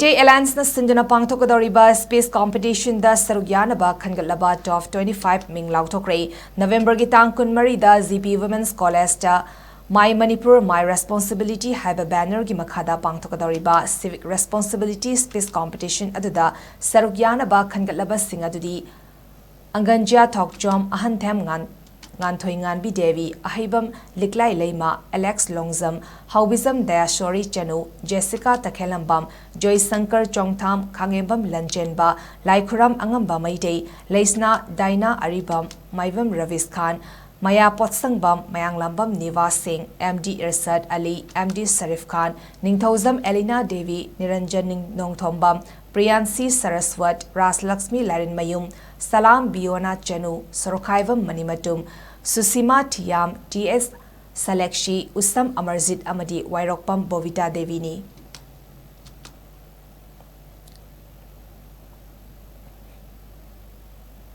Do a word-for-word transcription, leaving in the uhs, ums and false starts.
Alliance ꯅ ꯁꯤꯟꯗꯨꯅ ꯄꯥꯡꯊꯣꯛꯀꯗꯧꯔꯤꯕ space competition ꯗ ꯁꯔꯨꯛ ꯌꯥꯅꯕ ꯈꯟꯒꯠꯂꯕ top twenty five ꯃꯤꯡ ꯂꯥꯎꯊꯣꯛꯈ꯭ꯔꯦ꯫ ꯅꯕꯦꯝꯕꯔꯒꯤ ꯇꯥꯡ ꯀꯨꯟꯃꯔꯤꯗ G P Women's College ꯇ My Manipur, My Responsibility ꯍꯥꯏꯕ banner ꯒꯤ ꯃꯈꯥꯗ ꯄꯥꯡꯊꯣꯛꯀꯗꯧꯔꯤꯕ civic responsibility space competition ꯑꯗꯨꯗ ꯁꯔꯨꯛ ꯌꯥꯅꯕ ꯈꯟꯒꯠꯂꯕꯁꯤꯡ ꯑꯗꯨꯗꯤ ꯑꯪꯒꯟꯖꯤꯌꯥ ꯊꯣꯛꯆꯣꯝ, ꯑꯍꯟꯊꯦꯝ ꯉꯥꯟ-, ꯉꯥꯟꯊꯣꯏꯉꯥꯟꯕꯤ ꯗꯦꯕꯤ, ꯑꯍꯩꯕꯝ ꯂꯤꯛꯂꯥꯏ ꯂꯩꯃ, ꯑꯦꯂꯦꯛꯁ ꯂꯣꯡꯖꯝ, ꯍꯥꯎꯕꯤꯖꯝ ꯗꯌꯥꯁꯣꯔꯤ ꯆꯅꯨ, ꯖꯦꯁꯤꯀꯥ ꯇꯈꯦꯜꯂꯝꯕꯝ, ꯖꯣꯏꯁꯪꯀꯔ ꯆꯣꯡꯊꯥꯝ, ꯈꯥꯉꯦꯝꯕꯝ ꯂꯟꯆꯦꯟꯕ, ꯂꯥꯏꯈꯨꯔꯝ ꯑꯉꯝꯕ ꯃꯩꯇꯩ, ꯂꯩꯁꯅꯥ ꯗꯥꯏꯅꯥ ꯑꯔꯤꯕꯝ, ꯃꯥꯏꯕꯝ ꯔꯕꯤꯁ ꯈꯥꯟ, ꯃꯌꯥ ꯄꯣꯠꯁꯪꯕꯝ, ꯃꯌꯥꯡꯂꯥꯝꯕꯝ ꯅꯤꯋꯥ ꯁꯤꯡ, M D ꯏꯔꯁꯠ ꯑꯂꯤ, M D ꯁꯔꯤꯐ ꯈꯥꯟ, ꯅꯤꯡꯊꯧꯖꯝ ꯑꯦꯂꯤꯅꯥ ꯗꯦꯕꯤ, ꯅꯤꯔꯟꯖꯟ ꯅꯤꯡ-, ꯅꯣꯡꯊꯣꯝꯕꯝ, ꯄ꯭ꯔꯤꯌꯥꯟꯁꯤ ꯁꯔꯁꯋꯠ, ꯔꯥꯖꯂꯛꯁꯃꯤ ꯂꯥꯏꯔꯦꯟꯃꯌꯨꯝ, ꯁꯂꯥꯝ ꯕꯤꯌꯣꯅꯥ ꯆꯅꯨ, ꯁꯣꯔꯣꯈꯥꯏꯕꯝ ꯃꯅꯤꯃꯇꯨꯝ, ꯁꯨꯁꯤꯃꯥ ꯊꯤꯌꯥꯝ, T S ꯁꯂꯦꯛꯁꯤ, ꯎꯁꯝ ꯑꯃꯔꯖꯤꯠ ꯑꯃꯗꯤ ꯋꯥꯏꯔꯣꯛꯄꯝ ꯕꯣꯕꯤꯇꯥ ꯗꯦꯕꯤꯅꯤ꯫